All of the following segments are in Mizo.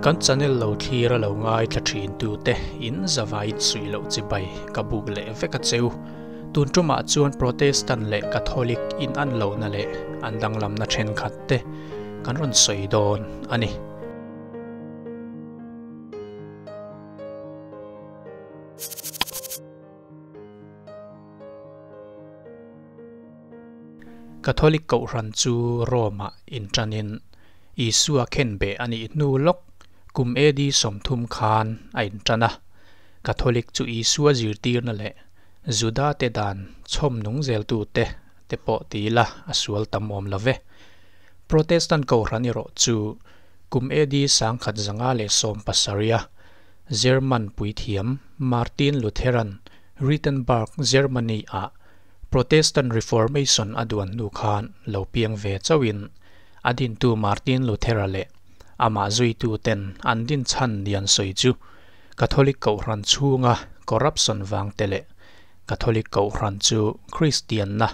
Kan channel lo thlir a lo ngaithla thin tute in zavaiin suih loh chibai ka buk leh vek a cheu. Tun tumah chuan Protestant leh Catholic in an lohna leh an danglamna thenkhat te kan rawn sawi dawn a ni. Catholic Kohhran chu Rome-ah inṭanin Isua khenbeh a nih hnu lawk kum AD 30 khan a inṭan a. Catholic chu Isua zirtirna leh Juda-te dan chhawm nung zeltute te pawh ti ila a sual tam awm lo ve. Protestant Kohhran erawh chu kum AD 1517 a German puithiam Martin Lutheran Wittenberg, Germany-ah Protestant Reformation a duan hnu khan lo piang ve chauhin a dintu Martin Luthera leh amah zuituten an din chhan ni an sawi chu Catholic Kohhran chhunga corruption vang te leh Catholic Kohhran chu Kristianna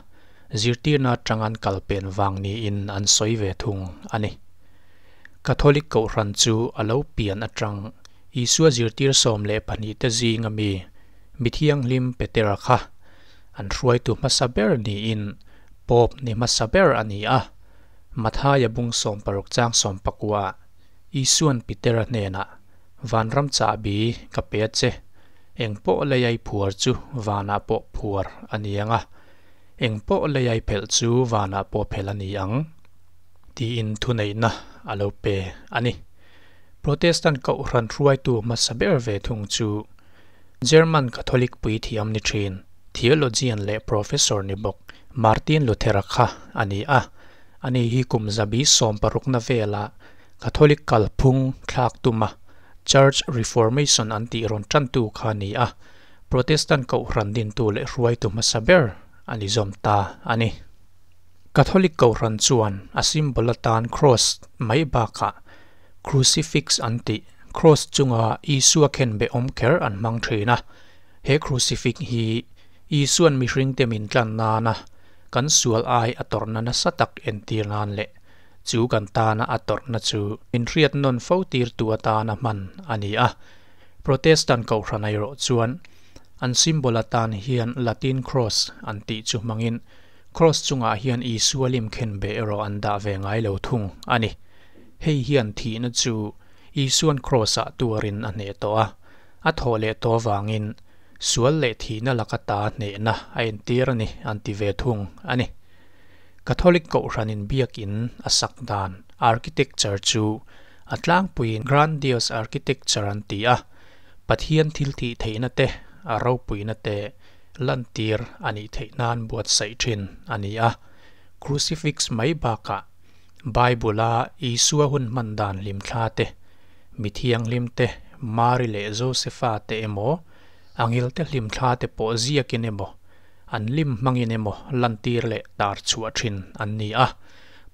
zirtirna atang an kalpen vang niin an sawi ve thung a ni. Catholic Kohhran chu a lo pian atang Isua zirtir 12 te zinga mi Mithianghlim Petera kha an hruaitu hmasa ber niin Pope ni hmasa ber a ni a. Mathaia bung 16 chang 19 Isuan Petera hnenah Vanram chahbi ka pe a che, eng pawh leiai phuar chu vanah pawh phuar a ni ang a, eng pawh leiai phelh chu vanah pawh phelh a ni ang, tiin thuneihna a lo pe a ni. Protestant Kohhran hruaitu hmasa ber ve thung chu German Catholic puithiam ni thin, theologian leh professor ni bawk Martin Luthera kha a ni a. Ani hi kum zabi 60 na vela Catholic kalphung thlak tuma Church Reformation an tih rawn tantu kha a ni a. Protestant Kohhran dintu leh hruaitu hmasa ber a ni zawm ta a ni. Catholic Kohhran chuan a symbol atan cross mai bakah crucifix an tih cross chunga Isua khenbeh awm kher an hmang thin a. He crucifix hi Isuan mihring te min tlan nana kan sual ai a tawrhna nasa tak entir nan leh chu kan tana a tawrhna chu min hriat nawn fo tirtu atana hman a ni a. Protestant Kohhran erawh chuan an symbol atan hian Latin cross an tih chu hmangin cross chungah hian Isua lim khenbeh erawh an dah ve ngai lo thung a ni. Hei hian thihna chu Isuan cross-ah tuarin a hneh tawh a, a thawh leh tawh avangin sual leh thihna laka ta hnehna a entir a ni an ti ve thung a ni. Catholic Kohhranin biakin a sak dan architecture chu a tlangpuiin grandiose architecture an ti a, Pathian thil tih theihna te, a ropuina te lantir a nih theih nan buatsaih thin a ni a. Crucifix mai bakah Bible-a Isua hun hman dan hlimthla te, mithianghlim te, Mari leh Josefa te emaw, angel te hlimthla te pawh ziakin emaw, an lim hmangin emaw lantir leh tar chhuah thin an ni a.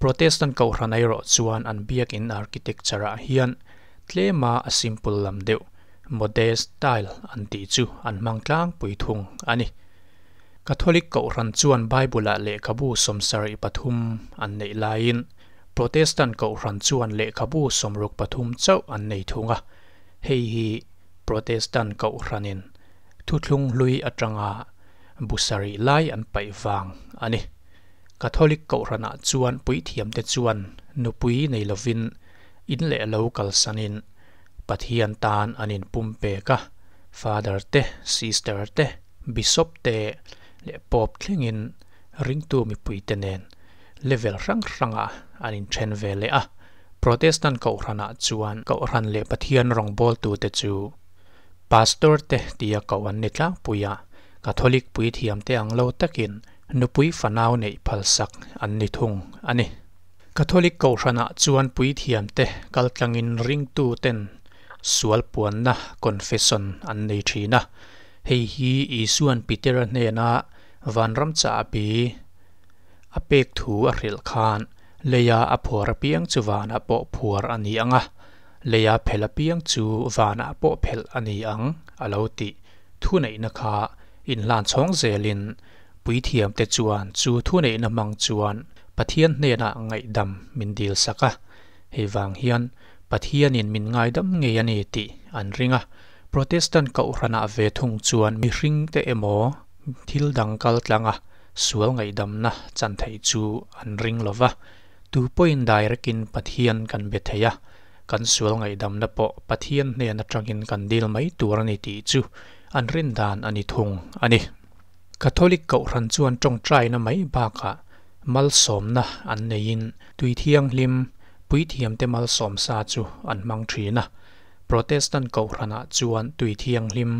Protestant Kohhran erawh chuan an biakin architecture-ah hian tlema a simple lam deuh, modest style an tih chu an hmang tlangpui thung a ni. Catholic Kohhran chuan Bible-ah lehkhabu 73 an neih laiin Protestant Kohhran chuan lehkhabu 63 chauh an nei thung a. Hei hi Protestant Kohhranin thuthlung hlui atanga bu sarih lai an paih vang a ni. Catholic Kohhranah chuan puithiamte chuan nupui nei lovin in leh lo kalsanin Pathian tan an inpumpek a, Father te, Sister te, Bishop te leh Pope thlengin ringtu mipuite nen level hrang hrangah an inthen ve leh a. Protestant Kohhranah chuan Kohhran leh Pathian rawngbawltute chu Pastor te tia koh an ni tlangpui a, Catholic puithiamte ang lo takin nupui fanau neih phalsak an ni thung a ni. Catholic Kohhranah chuan puithiamte kaltlangin ringtuten sual puanna confession an nei thin a. Hei hi Isuan Petera hnena vanram chahbi a pek thu a hrilh khan leia a phuar apiang chu vanah pawh phuar a ni ang a, leia phel apiang chu vanah pawh phelh a ni ang a lo tih thuneihna kha inhlan chhawng zelin puithiamte chuan chu thuneihna hmang chuan Pathian hnenah ngaihdam min dil sak a. Hei vang hian Pathianin min ngaidam ngei a ni tih an ring a. Protestant kohhranah ve thung chuan mihringte emaw thil dang kal tlanga sual ngaihdamna chan theih chu an ring lo va. Tu pawhin direct-in Pathian kan be thei a, kan sual ngaihdamna pawh Pathian hnen atangin kan dil mai tur a ni tih chu an rin dan a ni thung a ni. Catholic kohhran chuan tawngtaina mai bakah malsawmna an neiin tui thianghlim puithiamte malsawm sa chu an hmang thin a. Protestant kohhranah chuan tui thianghlim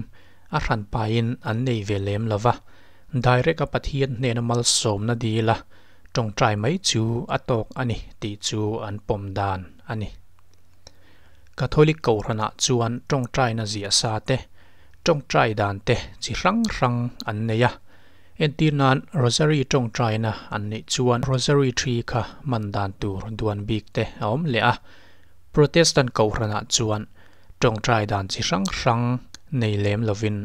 a hranpain an nei ve lem lo va, direct-a Pathian hnena malsawmna dila tawngtai mai chu a tawk a ni tih chu an pawm dan a ni. Catholic kohhranah chuan tawngtaina ziah sa te, tawngtai dan te chi hrang hrang an nei a. Entir nan Rosary tawngtaina an neih chuan Rosary thi kha hman dan tur duan bik te a awm leh a. Protestant kohhranah chuan tawngtai dan chi hrang hrang nei lem lovin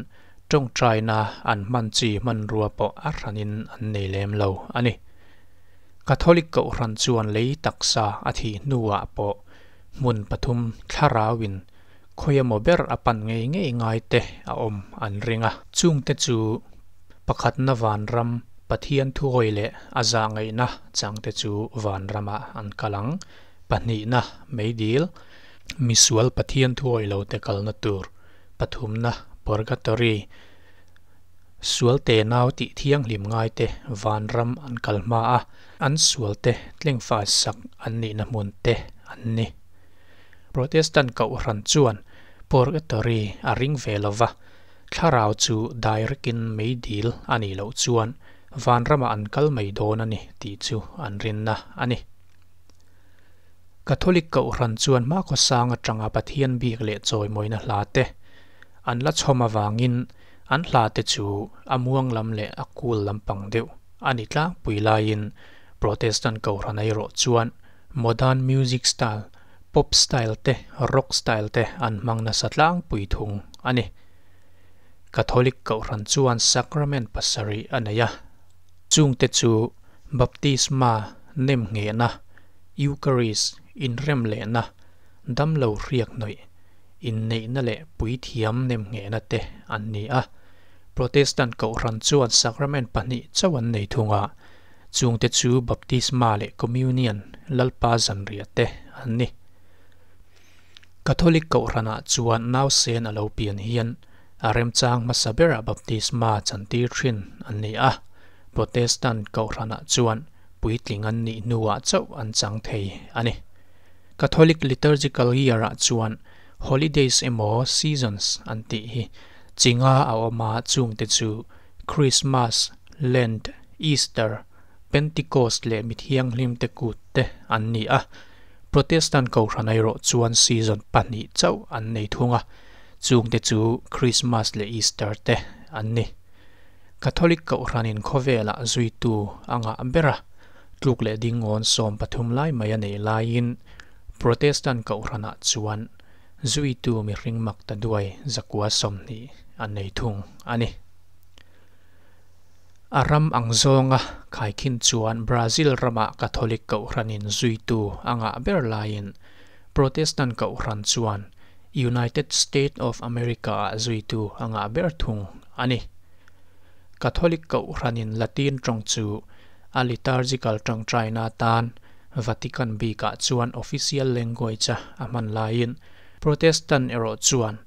tawngtaina an hman chi hmanrua pawh a hranin an nei lem lo a ni. Catholic kohhran chuan lei taksa a thih hnuah pawh hmun pathum thlarauin khawiemaw ber a pan ngei ngei ngai te a awm an ring a. Chungte chu pakhatna vanram Pathian thuhawi leh a zahngaihna changte chu vanramah an kal ang. Pahnihna meidil, misual Pathian thuhawi lo te kalna tur. Pathumna purgatory, sual te nau tih thianghlim ngai te vanram an kal hma a, an sual te tlengfai sak an nihna hmun te an ni. Protestant kohhran chuan purgatory a ring ve lo va, thlarau chu direct-in meidil a nih loh chuan vanramah an kal mai dawn a ni tih chu an rinna a ni. Catholic kohhran chuan hmakhawsang atanga Pathian bik leh chawimawina hla te an la chhawm avangin an hla te chu a muang lam leh a cool lampang deuh a ni tlangpui laiin Protestant kohhran erawh chuan modern music style, pop style te rock style te an hmang nasa tlangpui thung a ni. Catholic kohhran chuan sacrament pasarih a nei a, chungte chu Baptisma, nemnghehna, Eucharist, inrem lehna, damlo hriak hnawih, inneihna leh puithiam nemnghehna te an ni a. Protestant kohhran chuan sacrament pahnih chauh an nei thung a, chungte chu Baptisma leh Communion, Lalpa zanriah te an ni. Catholic kohhranah chuan nausen a lo pian hian a remchang hmasa berah baptisma chantir thin an ni a, Protestant kohhranah chuan puitling an nih hnuah chauh an chang thei a ni. Catholic liturgical year-ah chuan holidays emaw seasons an tih hi chinga a awm a, chungte chu Christmas, Lent, Easter, Pentecost leh mithianghlimte kut te an ni a. Protestant kohhran erawh chuan season pahnih chauh an nei thung a, chungte chu Christmas leh Easter te an ni. Catholic kohhranin khawvelah zuitu a ngah ber a, tluk leh dingawn 13 lai mai a neih laiin Protestant kohhranah chuan zuitu mihring mak ta duai 120 a nei thung a ni. A ram ang zawnga khaikhin chuan Brazil ramah Catholic kohhranin zuitu a ngah ber laiin Protestant kohhran chuan United State of America-ah zuitu a ngah ber thung a ni. Catholic kohhranin Latin tawng chu a liturgical tawngtaina atan Vatican bikah chuan official language-a a hman laiin Protestant erawh chuan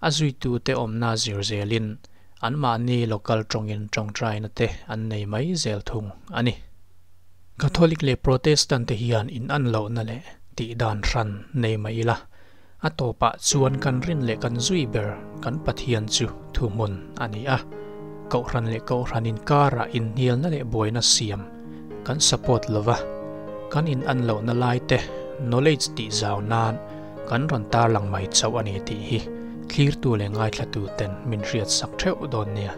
a zuitute awmna zir zelin anmahni local tawngin tawngtaina te an nei mai zel thung a ni. Catholic leh Protestant te hian in an lohna leh tih dan hran nei mai ila, a tawpah chuan kan rin leh kan zui ber kan Pathian chu thuhmun a ni a. Kohhran leh kohhran inkarah inhnialna leh buaina siam kan support lova, kan in an lohna lai te knowledge tih zau nan kan rawn tarlang mai chauh a ni tih hi thlirtu leh ngaithlatu ten min hriat sak theuh dawn nia.